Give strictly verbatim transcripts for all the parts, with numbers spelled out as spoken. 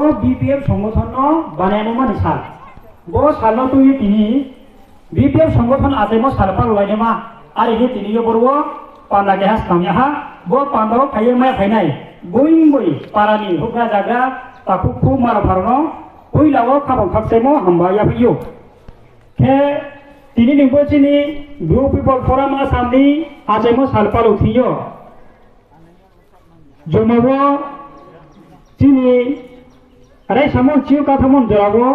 Bo B P F songothon no banaimo mani sal. Bo sal no tui ye tini B P F songothon achaimo sal pal lainaima, are khe tini yo boro wo panda keha skang ya ha, bo panda wo phai ye mai phainai, boing boi para ni houhgra zagra, takhuk khu mara pharo no poila wo khaphang khakchaimo hamba yaphaih ou. Khe tini ni bo chini Bru People Forum Assam ni achaimo sal pal wo thing yo. Joma wo chini raisamo chini kathamo jora wo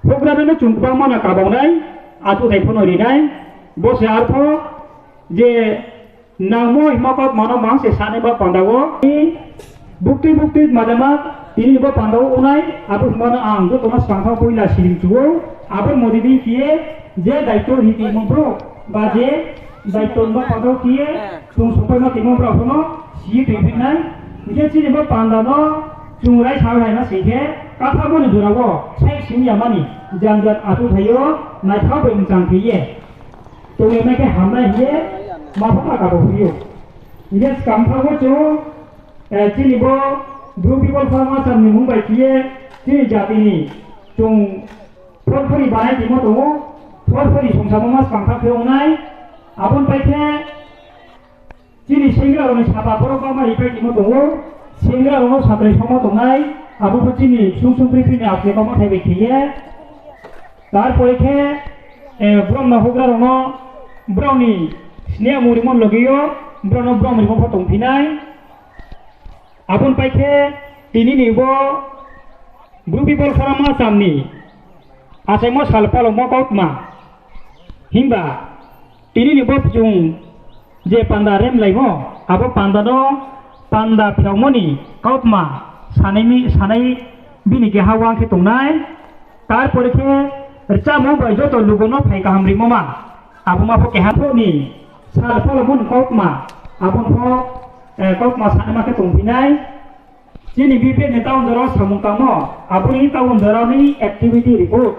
houhgra rao no chung gbangma no kabang nai, achouhthai pho no ri nai, bo se arpho je nangmo hima kautma no mang se sanai ba panda wo, buktui buktui majama tini bo panda wo ongnai, abo hima no ang joto no skang tha poila siring chu ou, abo modi dei khe ye je daito ri tongmo brouh, ba je daito ba panda wo khe ye chung sopaima tongmo brouh pho no si ye tongphi nai, hing khe chini bo panda no chung raisa hai na sing khe, kathamo ni jora wo saik sing ya mani, jang jang achouhthai yo naithao bai mchang khe ye tongnaima khe hamnai hing ye ma pho ma kabo phi ou. Hing khe skang tha wo chung, chini bo Bru People Forum Assam ni mung bai khe ye chini jati ni chung phorphori banai tongmo tong ou, phorphori songsamo ma skang tha khe ong nai, abo ni pai khe chini sengra rao ni sapa boro bama ripai tongmo tong ou, sengra rao no satrai somo tongnai, abo pho chini sung sung pri pri ni apni bama thai bai khe ye. Tarpore khe, brao no houhgra rao no, brao ni sneha mung rimo loge yo, brao no brao rimo pho tongphi nai. Abo ni pai khe tini ni bo Bru People Forum Assam ni achaimo sal pal wo mo kautma himba tini ni bo chung je panda remlaimo, abo panda no panda phiaomo ni kautma sanai mi, sanai bini keha wang khe tongnai. Tarpore khe rchamo bai joto lugo no phai kaham rimo ma, abo ma pho keha pho ni sal pal wo mo ni kautma, abo pho, kautma sanaima khe tongphi nai. Chini B P F ni town jora samung tangmo, abo ni town jora ni activity report,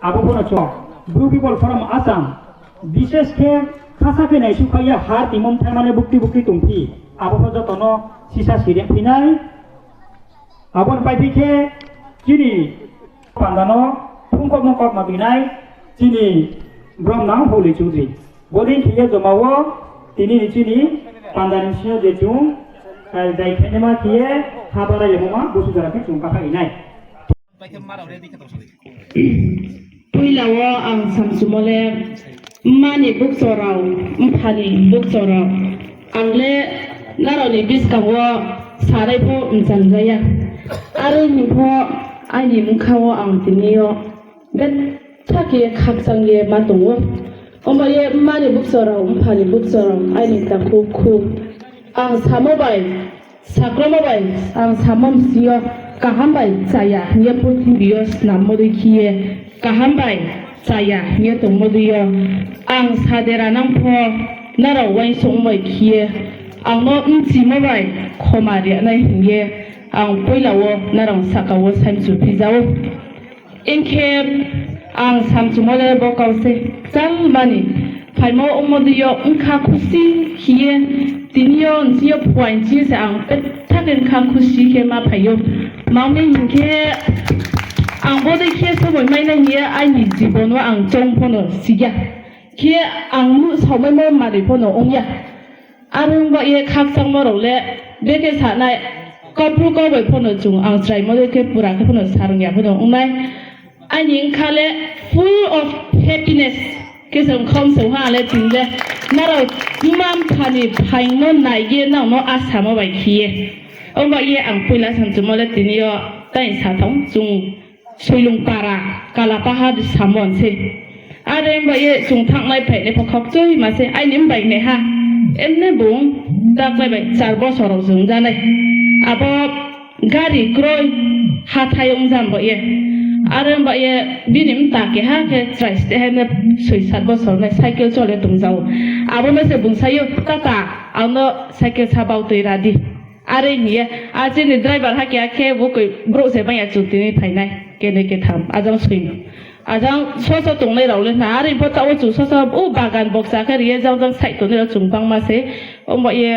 abo pho no chung Bru People Forum Assam, bises khe khasa khe naisukha ye har timo mthaima ni bukti bukti tongphi, abo pho joto no sisa siri phi nai. Abo ni paiphi khe chini panda no phungkokmo kautma tui nai chini bromnang Holi Chudri. Bodei khe ye joma wo tini ni chini panda ni sing yo je chung, dai khenaima khe ye ha barai yamoma busu jora khe chung kakhari nai. Poila wo ang samchumo le, mma ni bukcho rao, mpha ni bukcho rao, ang le nrao ni buskang wo sarai pho mchang ja ya. Are hing pho aini bkha wo ang tini yo betha khe khakchang ye ma tong ou. Omo ye mma ni bukcho rao, mpha ni bukcho rao, aini takhu khu, ang samo bai, sakromo bai, ang samo bsing yo kaham bai chaya hing ye purthimbi yo snammo dei khe ye, kaham bai chaya hing ye tongmo dei yo, ang sa dera nang pho nrao uaingsouhmo bai khe ye, ang no bchimo bai khoma ri nai hing ye, ang poila wo nrao sahka wo saimchu phi ja ou. Hing khe ang samchumo le bo kau se, kchalma ni phaimo ongmo dei yo bkha khusi khe ye, tini yo nching yo phuaing ching se ang betha khe bkha khusi khe ma phai ou. Tma ong mi hing khe, ang bodei khe somoi mai nai hing ye aini jibon wo ang choung pho no si ya. Khe ang nuhsaomaimo manoi pho no ong ya. Are ong ba ye khakchangmo rao le, brekhe sa nai, kaubru kau bai pho no chung ang chraimo dei khe pura khe pho no sa rung ya pho no ong nai. Aini bkha le full of happiness khe se ongkha ong se ha le tini le. Nrao mma mpha ni phaingmo nai ye nrao no asamo bai khe ye. Ong ba ye ang poila samchumo le tini yo tai sa thang chung Soilung para, Kalapaha samon se. Are ong ba ye chung thanngnai phainai pho khakchoi ma se, aini mbai nai ha. Emne bung taklai bai char bosor rao chung ja nai. Abo gari kroi hathái ong ja ba ye. Are ong ba ye bini mta keha khe chrai ste hai ne soi sat bosor nai cycle chole tong ja ou. Abo no se bung sa ou, Kaka, ang no cycle sa bau tui ra di. Are hing ye, a chini driver ha keha khe bo koi brouh se bang ya chung tini phai nai, kenoi ketham, ajang soi. Ajang soso tongnai rao le na, are pho taoh wo chung soso, o bagan bokcha khe ri ye jang jang side tongnai rao chung bangma se, ong ba ye,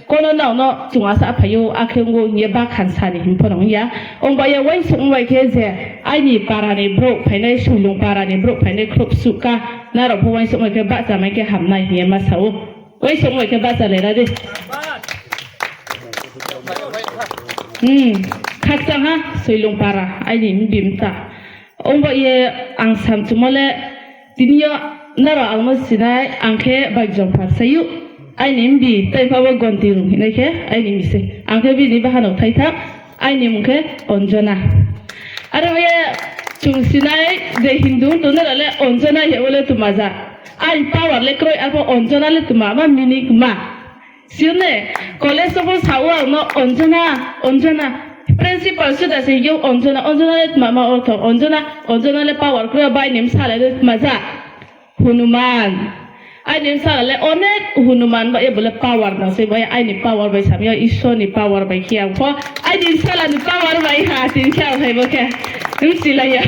Kono nrao no chung asa phai ou, akhe ong ou hing ye bakhan sa ni hing pho no ong ya. Ong ba ye uaingsouhmo bai khe je aini para ni brouh phainai, Soilung para ni brouh phainai khrouh suh ka, nrao pho uaingsouhmo bai khe bahcha mai khe ham nai hing ye ma sa ou. Uaingsouhmo bai khe bahcha lai ra di. Khakchang ha, Soilung para, aini mbi mta. Ong ba ye ang samchumo le, tini yo nrao ang no sinai, ang khe Baijong Pharsayouh, aini mbi tai pha wo Gonti Rung hinai khe aini mbi se. Ang khe bini bahanao thaitham, aini mmung khe Anjana. Are ye chung sinai je Hindu tongnai rao le Anjana ye wo le tma ja. Aini power le kroi, arpho Anjana le tma ma meaning kma. Si ou ne, college wo pho sa ou ang no Anjana, Anjana. Principal suda se yo Anjana, Anjana le tma ma ortho, Anjana, Anjana le power kroi, bai ni bsala le tma ja. Hunuman. Aini bsala le onek Hunuman ba ye bo le power nang se ba ye aini power bai sam ya, Isor ni power bai khe ang pho. Aini bsala ni power bai ha, tini khe ang hai bo khe. Bsilai ya.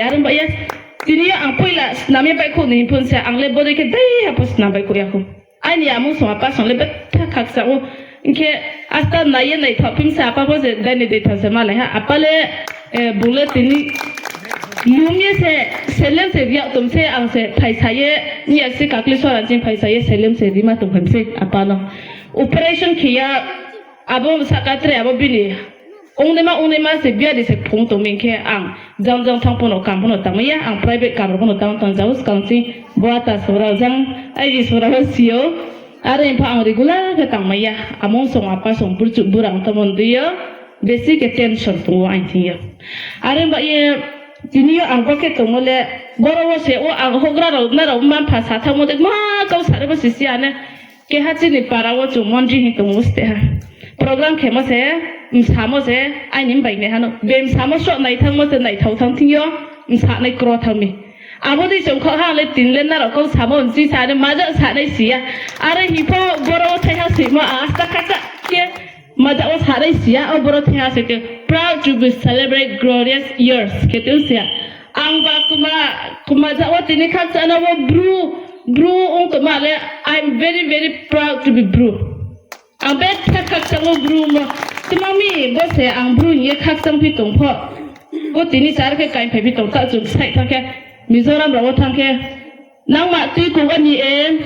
Are ba ye, tini yo ang poila snam ye baihkhouh ni hing pho se, ang le bodei khe dei ha pho snam baihkhouh ya khou. Aini amung song apa song le betha khakchang ou. Hing khe asta nai ye naithaoh phim se apa pho se dei ni dei tha se malai ha. Apa le, bung le tini lum ye se, selem se ri yag tong se, ang se phaisa ye, ni ya se kakli sora ching phaisa ye selem se rima tong phai mi se apa no. Operation khe ya, abo sahka tre abo bini ongnaima ongnaima se biari se phung tong mi hing khe ang jang jang thanng pho no kam pho no tangmai ya, ang private kam rao pho no tang tang jao skang ching bo ata sora jang, aini sora wo si ou. Are pho ang regular khe tangmai ya, amung song apa song burchuh burang tongmo ni dei yo, besi khe tension tong ou aini thing yo. Are ba ye, tini yo ang bo khe tongmo le, boro wo se o ang houhgra rao nrao mma mpha sa thanngmo de ma kau sa ri bo sisi ane. Keha chini para wo chung mondri hing tong ou ste ha. Program khemo se, bsamo se, aini mbai nai ha no. Be bsamo sroh nai thanngmo se naithao thanng thing yo, bsanai kro thanng mi. Abo dei chung khaoh ha le tini le nrao kau samo nchi sa ni maja sanai si ya. Are hing pho boro wo thaiha soimo ang asta khacha khe maja wo sanai si ya, o boro thaiha se khe proud to be celebrate glorious years khe tong si ya. Ang ba kma, kma ja wo tini khakchang na wo Bru, Bru ong tongma le, I am very, very proud to be Bru. Ang betha khakchang wo Bru mo. Tma mi bo se ang Bru hing ye khakchang phi tong pho. Bo tini char khe kaingphai phi tong ta chung sai thanng khe, Mizoram rao wo thanng khe, nangma tui kung ani e,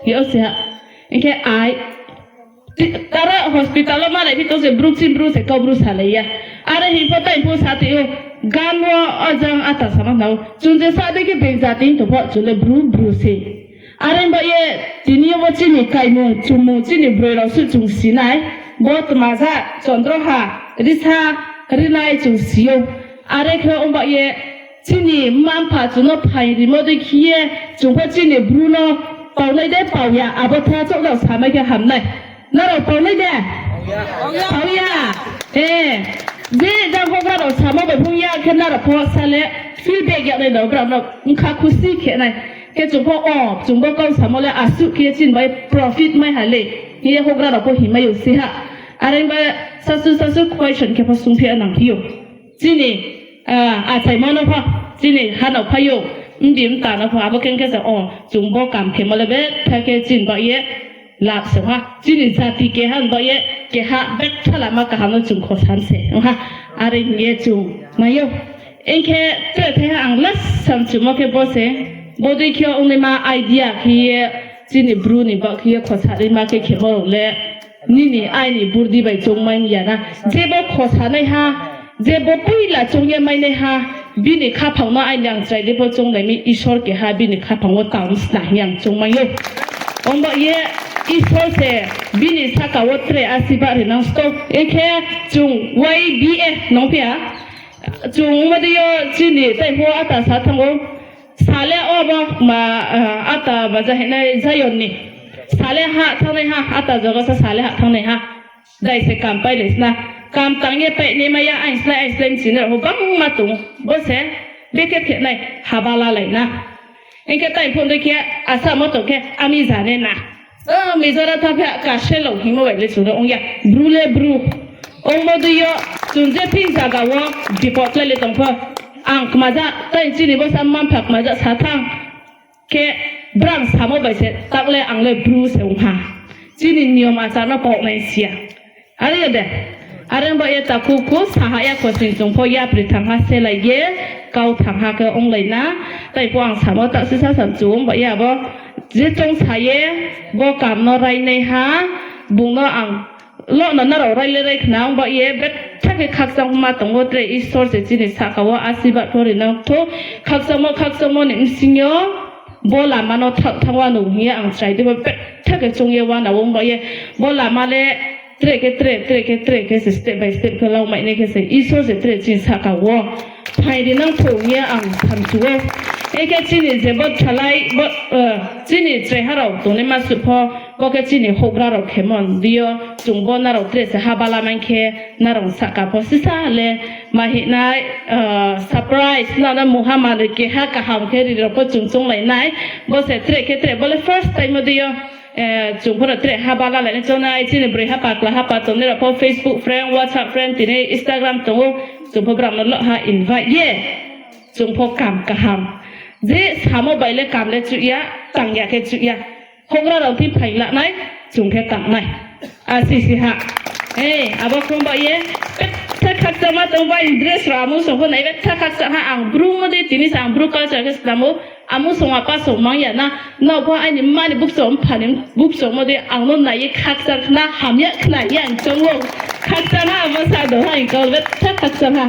yo se ha. Hing khe ai, tara hospital wo malai phi tong se Bru chini Bru se kau Bru salai ya. Are hing pho tai pho sa ti ou, gan wo o jang ata sama na ou. Chung je sa dei khe being jati hing tong pho chung le Bru, Bru se. Are ba ye tini yo bo chini kaimung, chumung, chini broi rao suh chung si nai. Bo tma ja, chondroha, risa, rinai chung si ou. Are khe ong ba ye, chini mma mpha chung no phaing rimo dei khe ye, chung pho chini Bru no paonai de pao ya, abo tha chouh rao samai khe ham nai. Nrao paonai de? Pao ya. E, je jang houhgra rao samo bai phung ya khe nrao pho sa le feedback yag nai rao brao no bkha khusi khe nai. Khe chung pho o, chung bo kau samo le asuh khe chini bai profit mai ha le. Hing ye houhgra rao pho hingmai ou si ha. Are ba sasu sasu question khe pho sungphi nang phi ou. Chini, achaimo no pho, chini ha no phai ou, mdi mta no pho, abo khe khe se o, chung bo kam khemo le betha khe chini ba ye lap se ha. Chini jati keha ni ba ye, keha betha lama kaham no chung khosan se ong ha. Are hing ye chung mai ou. Ong khe tre thaiha ang last samchumo khe bo se, bodei khe ongnaima idea khe ye, chini Bru ni baoh khe ye khosanaima khe khemo rao le, nini aini burdi bai choungmai ya na. Je bo khosanaiha, je bo poila choung ye mainaiha, bini khaphang no aini ang chrai dei pho chounglai mi, Isor keha bini khaphang wo tang sna hing ye ang choungmai ou. Ong ba ye Isor se bini saka wo tre asirbad ri nang sto. Ong khe chung Y B A nong phi ya. Chung ongmo dei yo chini tai pho ata sa thanng ou. Sa le o bo ma, ata baja hinai Zion ni. Sa le ha thanngnaiha, ata jaga sa sa le ha thanngnaiha. Dai se kam pailai sna. Kam tang ye painai mai ya, aini slái, aini slái mchini rao pho bangma tong ou. Bo se, bekhe khe nai, haba lalai na. Hing khe tai phone dei khe, asa mo tong khe, ami jane na. Mizoram thanng phi ha, kaselo hingmo bai le chung no ong ya. Bru le Bru. Ongmo dei yo, chung je thing zaga wo bipot klái le tong pho. Ang kmaja, tai chini bo sa mma mpha kmaja sa thanng. Khe brang samo bai se, tak le ang le Bru se ong ha. chini niyom achar no paoh nai si ya. Are ya de. Are ong ba ye takhu khu saha ya kho sing chung pho yapri thang ha selai ye, kau thang ha khe onglai na. Tai pho ang samo taoh sisa sam chung ba ye abo. Je choung sa ye, bo kam no rainaiha, bung no ang lo no nrao rai le rai khna ong ba ye, betha khe khakchangma tong ou tre Isor se chini sahka wo asirbad pho ri nang thou. Khakchangmo, khakchangmo ni bsing yo, bo lama no tha-, thanng wanou hing ye ang chrai di bo betha khe choung ye wanao ong ba ye. Bo lama le tre khe tre, tre khe tre khe se step by step khe laumai nai khe se Isor se tre chini sahka wo phai ri nang thou hing ye ang samchu ou. Akhe chini je bo thalai, bo, eh, chini chraiha rao tongnaima suh pho, bo khe chini houhgra rao khemo di yo, chung bo nrao tre se haba lamai khe, nrao sahka pho sisa le ma hing nai, eh, surprise, nrao no mungha manoi keha kaham khe ri rao pho chung chounglai nai, bo se tre khe tre, bo le first time wo di yo, eh, chung pho no tre haba lalai nai choung nai, chini broi hapa, kla hapa tongnai rao pho Facebook friend, WhatsApp friend, tini Instagram tong ou, chung pho brao no lo ha invite ye. Chung pho kam kaham. Je samo bai le kam le chuh ya, tang ya khe chuh ya. Houhgra rao thing phaing la nai, chung khe tang nai. Asi si ha. Ei, abo khe ong ba ye, betha khakchangma tong ba, dress rao amusong pho nai, betha khakchang ha, ang Bru mo dei, tini se ang Bru culture khe slam ou, amusong apa song mang ya na, nrao pho aini mma ni bukchong, mpha ni bukchongmo dei, ang no nai ye khakchang khna, hamya khna ye ang choung ou, khakchang ha, abo sa do ha, ang kau betha khakchang ha.